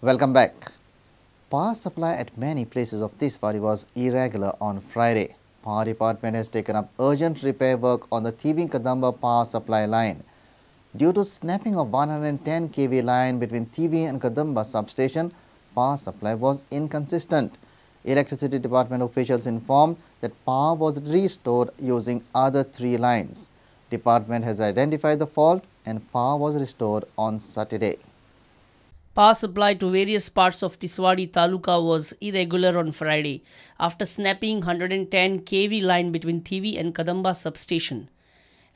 Welcome back. Power supply at many places of Tiswadi was irregular on Friday. Power department has taken up urgent repair work on the Thivim Kadamba power supply line. Due to snapping of 110 kV line between Thivim and Kadamba substation, power supply was inconsistent. Electricity department officials informed that power was restored using other three lines. Department has identified the fault and power was restored on Saturday. Power supply to various parts of Tiswadi Taluka was irregular on Friday after snapping 110 kV line between Thivim and Kadamba substation.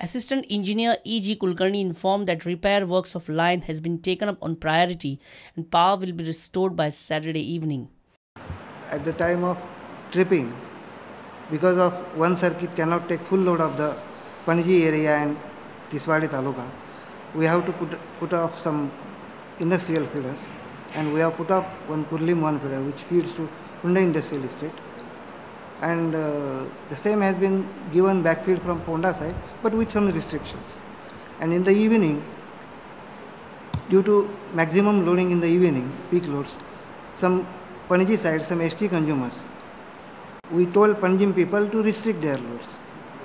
Assistant Engineer E.G. Kulkarni informed that repair works of line has been taken up on priority and power will be restored by Saturday evening. At the time of tripping, because of one circuit cannot take full load of the Panaji area and Tiswadi Taluka, we have to put off some industrial feeders, and we have put up one Kurlim 1 feeder which feeds to Kunda Industrial Estate, and the same has been given backfeed from Ponda side, but with some restrictions. And in the evening, due to maximum loading in the evening, peak loads, some Panaji side, some ST consumers, we told Panjim people to restrict their loads,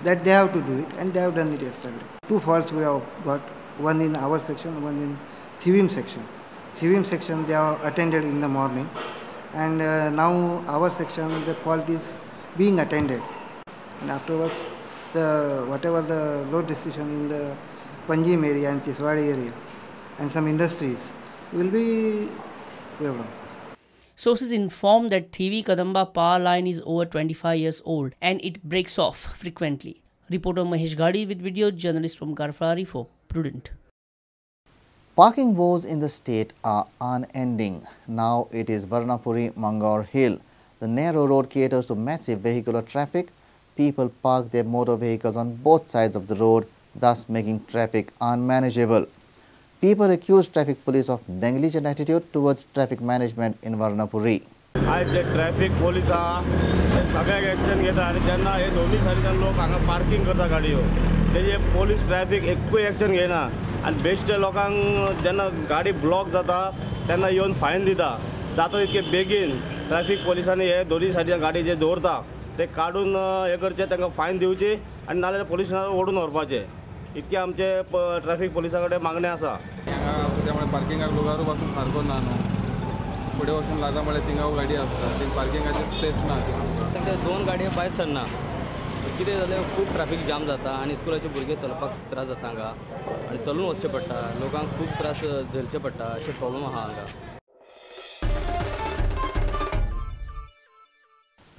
that they have to do it, and they have done it yesterday. Two faults we have got, one in our section, one in Thivim section. Thivim section they are attended in the morning, and now our section the fault is being attended, and afterwards the whatever the load restriction in the Panjim area and Tiswadi area and some industries will be waived off. Sources inform that Thivim Kadamba power line is over 25 years old and it breaks off frequently. Reporter Mahesh Ghadi with video journalist from Garfari for Prudent. Parking woes in the state are unending. Now it is Varnapuri Mangor Hill. The narrow road caters to massive vehicular traffic. People park their motor vehicles on both sides of the road, thus making traffic unmanageable. People accuse traffic police of negligent attitude towards traffic management in Varnapuri. आज जे traffic police आहा ते सगळ्याक action घेता आनी जेन्ना हे दोन्ही सायडीच्यान लोक हांगा पार्किंग करता गाडयो तेजे पोलीस ट्रॅफिक एकूय एक्शन घेयना आनी बेश्टे लोकांक जेन्ना गाडी ब्लॉक जाता तेन्ना येवन फायन दिता. जाता तितके बेगीन ट्रॅफिक पोलिसांनी हे दोन्ही सायडीच्यान गाडी जे दवरता ते काडून हे करचे, तांकां फायन दिवची आनी नाजाल्यार पोलिसांक ओडून व्हरपाचे. इतके आमचे ट्रॅफिक पोलिसां कडेन मागणें आसा. त्यामुळे पार्किंगाक लुगारू पासून सारको ना न्हू, फुडें वचून लागा म्हळ्यार थिंगा गाडी आसता, थंय पार्किंगाची स्पेस ना. तांकां दोन गाडयो भायर सरना, कितें जालें खूब ट्रॅफिक जाम जाता आनी स्कुलाचे भुरगे चलपाक त्रास जाता हांगा आनी चलून वचचें पडटा, लोकांक खूब त्रास झेलचे पडटा, अशें प्रॉब्लम आहा हांगा.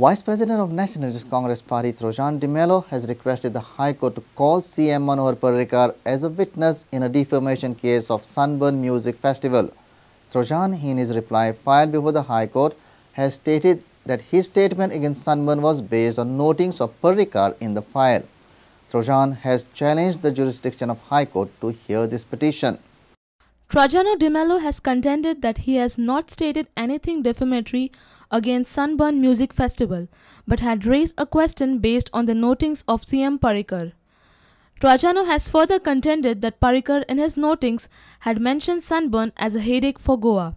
Vice President of Nationalist Congress Party Trajano D'Mello has requested the High Court to call CM Manohar Parrikar as a witness in a defamation case of Sunburn Music Festival. Trajano, in his reply filed before the High Court, has stated that his statement against Sunburn was based on notings of Parrikar in the file. Trajano has challenged the jurisdiction of High Court to hear this petition. Trajano D'Mello has contended that he has not stated anything defamatory against Sunburn Music Festival, but had raised a question based on the notings of CM Parrikar. Trajano has further contended that Parrikar in his notings had mentioned Sunburn as a headache for Goa.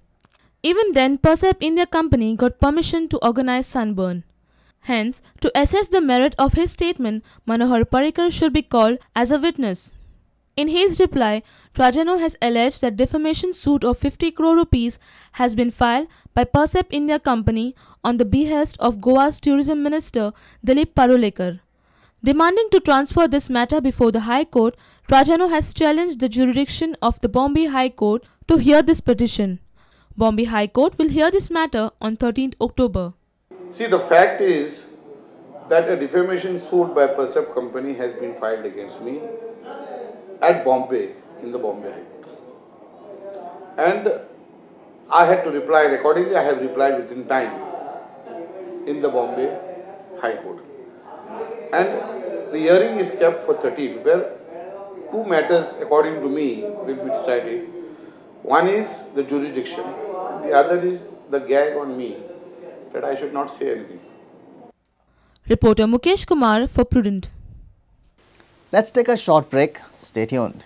Even then, Percept India Company got permission to organize Sunburn. Hence, to assess the merit of his statement, Manohar Parrikar should be called as a witness. In his reply, Trajano has alleged that defamation suit of 50 crore rupees has been filed by Percept India Company on the behest of Goa's Tourism Minister Dilip Parulekar. Demanding to transfer this matter before the High Court, Trajano has challenged the jurisdiction of the Bombay High Court to hear this petition. Bombay High Court will hear this matter on 13th October. See, the fact is that a defamation suit by Percept Company has been filed against me at Bombay, in the Bombay High Court. And I had to reply, and accordingly I have replied within time in the Bombay High Court. And the hearing is kept for 13, where two matters, according to me, will be decided. One is the jurisdiction, the other is the gag on me that I should not say anything. Reporter Mukesh Kumar for Prudent. Let's take a short break. Stay tuned.